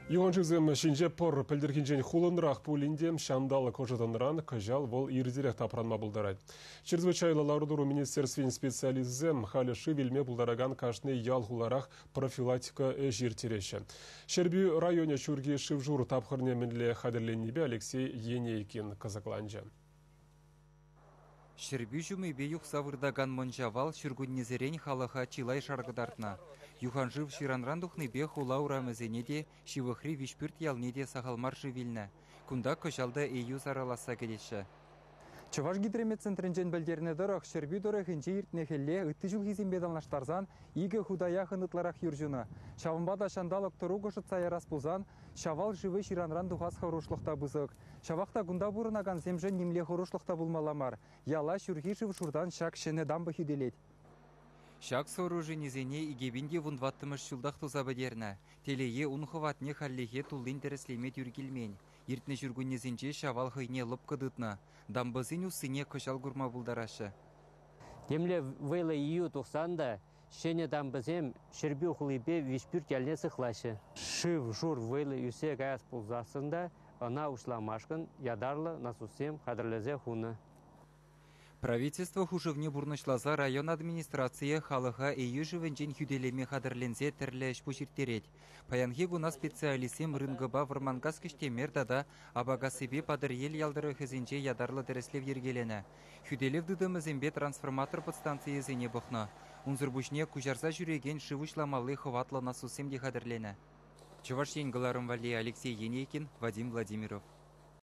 Юханшывсем ҫинче пӑр пӗлтӗрхинчен хулӑнрах пулин те ҫанталӑк ӑшӑтӑнран кӑҫал вӑл иртерех тапранма пултарать. Чрезвычайлӑ лару-тӑру министерствин специалисчӗсем халӗ шыв илме пултаракан кашни ял-хуларах профилактика ӗҫ ирттереҫҫӗ. Ҫӗрпӳ районӗ ҫурхи шыв-шур тапхӑрне мӗнле хатӗрленнипе Алексей Енейкин кӑсӑкланчӗ. Ҫӗрпӳ ҫумӗпе юхса выртакан Мӑн Ҫавал ҫуркуннесерен халӑха чылай шар кӑтартнӑ. Юханшыв ҫыранран тухнипе хула урамӗсене те, ҫывӑхри Виҫпӳрт ялне те сахал мар шыв илнӗ. Кунта кӑҫал та ейӳ сарӑласса кӗтеҫҫӗ. Чӑваш гидрометцентрӗнчен пӗлтернӗ тӑрӑх, Ҫӗрпӳ тӑрӑхӗнче иртнӗ хӗлле ытти ҫулхисемпе танлаштарсан икӗ хута яхӑн ытларах юр ҫунӑ. Ҫавӑнпа та ҫанталӑк тӑрук ӑшӑтса ярас пулсан Ҫавал шывӗ ҫыранран тухас хӑрушлӑх та пысӑк. Ҫавах та кунта пурӑнакансемшӗн нимле хӑрушлӑх та пулмалла мар. Яла ҫурхи шыв-шуртан ҫак ҫӗнӗ дамба хӳтӗлет. Ҫак сооруженисене 2014-мӗш ҫултах туса пӗтернӗ. Телее, ун хӑватне хальлӗхе туллин тӗрӗслеме тӳр килмен. Иртнӗ ҫуркуннесенче Ҫавал хӑйне лӑпкӑ тытнӑ. Дамбӑсен уссине кӑҫал курма пултараҫҫӗ. Темле вӑйлӑ ейӳ тухсан та ҫӗнӗ дамбӑсем Ҫӗрпӳ хулипе Виҫпӳрт ялне сыхлаҫҫӗ. Шыв-шур вӑйлӑ ӳссе каяс пулсассӑн та ӑна уҫламашкӑн ятарлӑ насуссем хатӗрлесе хунӑ. Правительство хушӑвне пурнӑҫласа район администрацийӗ халӑха ейӳ шывӗнчен хӳтӗлеме хатӗрленсе тӗрлӗ ӗҫ-пуҫ ирттерет. Паянхи куна специалистсем Рынкӑпа Вӑрманкас Кӗҫтемер тата Апакассипе Патӑрьел ял тӑрӑхӗсенче ятарлӑ тӗрӗслев йӗркеленӗ. Хӳтӗлев тытӑмӗсемпе трансформатор подстанцийӗсене пӑхнӑ. Унсӑр пуҫне куҫарса ҫӳрекен шыв уҫламалли хӑватлӑ насуссем те хатӗрленӗ. Чӑваш Ен кӑларӑм валли Алексей Енейкин, Вадим Владимиров.